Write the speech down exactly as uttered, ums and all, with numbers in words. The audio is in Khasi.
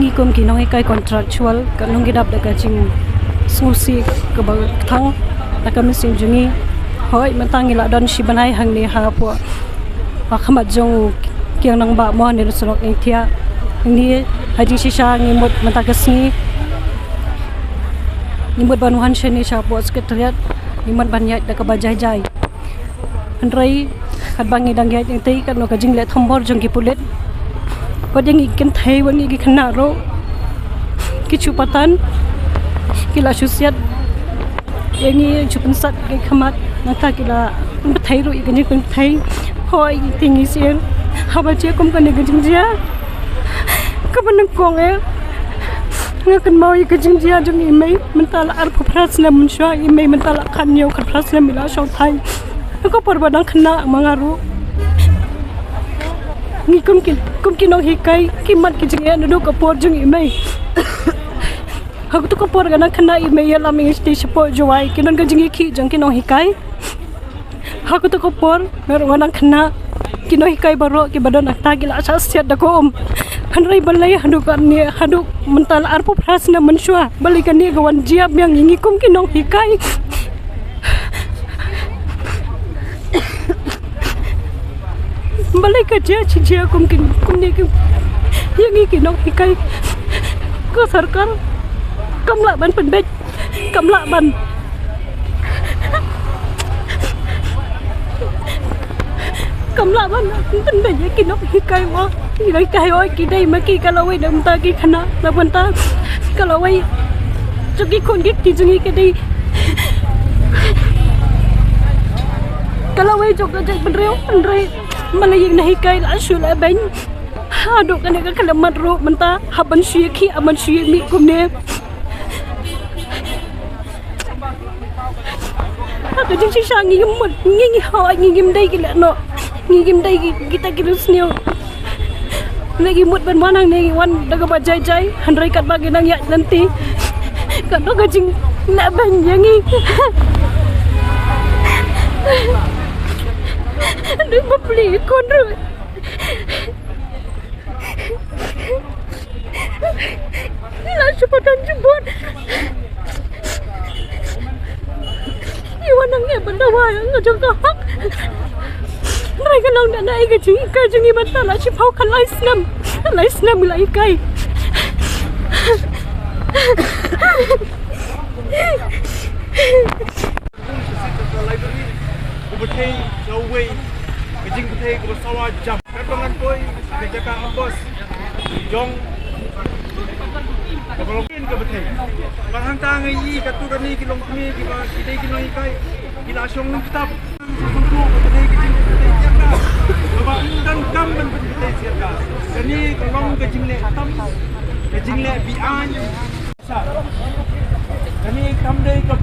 Ngi kum ki nonghikai contractual, ka nongkidap da ka jingsngewsih kaba thang da ka mynsiem jong ngi. Hooid, mynta ngi la don shi bnai hangne hapoh ha khmat jong u kiang nangbah mo, ne ruh surok Nongthiah. Ngi ha jingshisha ngi mut mynta ka sngi ngi mut ban wan shane shapoh secretariat, ngi mut ban ïaid da kaba jai jai. Hynrei katba ngi dang ïaid ngi tei katno ka jingleh thombor jong ki pulit. Wat ïa ngi kynthei, wat ïa ngi ki khynnah ruh, ki shu patan, ki la shu siat ïa ngi, shu pynsat ki khmat, nangta ki la pynthei ruh ïa ka jingpynthei. Hooid, ngi tei ngi sngewsih haba jia kum kane ka jingjia kaba nyngkong eh. Nga kynmaw ïa ka jingjia jong i mei, mynta la arphew phra snem mynshuwa, i mei mynta la khathynñiew khatphra snem i la shong thaiñ. Ha ka por ba dang khynnah ma nga ruh, ngi kum ki, kum ki nonghikai, ki mad ki jingeh naduh ka por jong i mei. Ha kato ka por ka dang khynnah i mei ïalam ïa ngi shatei shapoh Jowai, ki don ka jingïakhih jong ki nonghikai. Ha kato ka por nga ruh nga dang khynnah, ki nonghikai baroh kiba don hangta ki la shah siat da ka um. Hynrei balei haduh kane, haduh mynta la arphew phra snem mynshuwa, balei kane ka wan jia biang ïa ngi kum ki nonghikai? Balei ka jia shi jia kum ki, kumne ki, ïa ngi ki nonghikai? Ka sorkar kam lah ban pynbeit, kam lah ban, kam lah ban pynbeit ïa ki nonghikai mo. Ki nonghikai, hooid, ki dei ma ki, ka lawei da mynta ki khynnah, da mynta ka lawei jong ki khun ki kti jong ngi, ka dei, ka lawei jong ka jaitbynriew. Hynrei balei ïa ki nonghikai la shu lehbeiñ? Haduh kane ka khyllipmat ruh mynta hap ban shu ïakhih, hap ban shu ïamih kumne. Ha ka jingshisha ngi ngim mut, ngi, ngi, hooid, ngi ngim dei ki lehnoh, ngi ngim dei ki, kita ki riewsniew. Ngi mut ban wan hangne, ngi wan da kaba jai jai, hynrei katba ngi nang ïaid lynti, katno ka jinglehbeiñ ïa ngi. Dei bapli khun ruh. Ngi la shu patan jubor. Ngi wan nang ïa ban dawa ïa ka jong ka hok. Hynrei ka long da na ïa ka jinghikai jong ngi mynta la shiphew khatlai snem. Khatlai snem ngi la hikai. Library, u bthei, uwei ka jingbthei kaba sawa jam. Katba ngan poi ka jaka ha bos jong kaba long ka bthei. Bad hangta nga ïohi katto katne ki longkmie kiba ki dei ki nonghikai, ki la shong lynkitab. Ka dei ka jingbthei siarkam. Kaba ym donkam ban bthei siarkam. Kane ka long ka jingleh tam, ka jingleh be-aiñ. Kane kam dei ka